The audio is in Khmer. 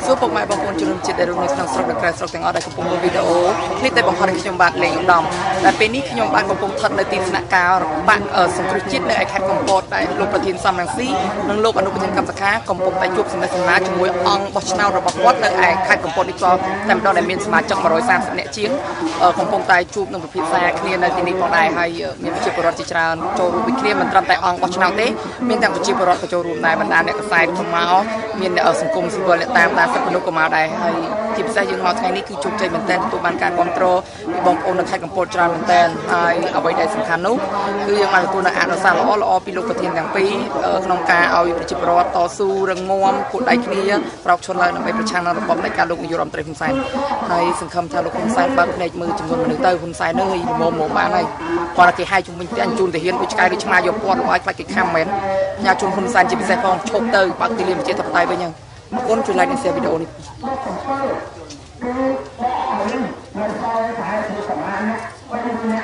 សួរពុកម៉ែបងប្អូនជនរួមជាតិដែលរស់នៅក្នុងស្រុកនិងក្រៅស្រុកទាំងអស់ដែលកំពុងមើលវីដេអូឃ្លីបដែលបង្ហោះដោយខ្ញុំបាទលេងឧត្តមដែលពេលនេះខ្ញុំបាទកំពុងស្ថិតនៅទីស្នាក់ការបក្សសង្គ្រោះជាតិនៅឯខេត្តកំពតដែលលោកប្រធានសំរងស៊ីនិងលោកអនុប្រធានកម្មសខាកំពុងតែជួបសំណេះសំណាលជាមួយអង្គបោះឆ្នោតរបស់គាត់នៅឯខេត្តកំពតនេះក៏តែម្ដងដែលមានសមាជិក130នាក់ជាងកំពុងតែជួបនឹងពិភាក្សាគ្នានៅទីនេះផងដែរហើយមានប្រជាពលរដ្ឋជាច្រើនចូលរួមដូចគ្នាមិនត្រឹមតែអង្គបោះឆ្នោតទេមានទាំងប្រជាពលរដ្ឋក៏ចូលរួមដែរបណ្ដាអ្នកកសែតក៏មកមានអ្នកសង្គមស៊ីវិលអ្នកតាមដានសិទ្ធិមនុស្សក៏មកដែរហើយជាពិសេសយើងមកថ្ងៃនេះគឺជោគជ័យមែនទែនទទួលបានការគ្រប់គ្រងពីបងប្អូននៅខេត្តកំពតច្រើនមែនទែនហើយអ្វីដែលសំខាន់នោះគឺយើងបានទទួលនូវអនុសាសន៍ល្អល្អពីលោកប្រធានទាំងពីរក្នុងការឲ្យប្រជាពលរដ្ឋតស៊ូរឹងមាំគួតដៃគ្នាប្រោកឈុនឡើងដើម្បីប្រឆាំងនឹងរបបនៃការលោកនាយករដ្ឋមន្ត្រីហ៊ុនសែនហើយសង្ឃឹមថាលោកហ៊ុនសែនបើកភ្នែកមើលចំនួនមនុស្សទៅហ៊ុនសែននឹងល្មមមកបានហើយគាត់តែគេហៅជំវិញផ្ទះជូនទាហានដូចឆ្កែដូចឆ្មាយកពាត់ឲ្យខ្លាចគេខំមែនញ៉ាជូនហ៊ុនសែនជាពិសេសផងឈប់ទៅបើកទីលានប្រជាធិបតេយ្យវិញហ្នឹងអរគុណជួយ like និង share វីដេអូនេះ គឺដកនេះនៅសល់ប្រហែលជាប្រហែលអ្នក3អ្នក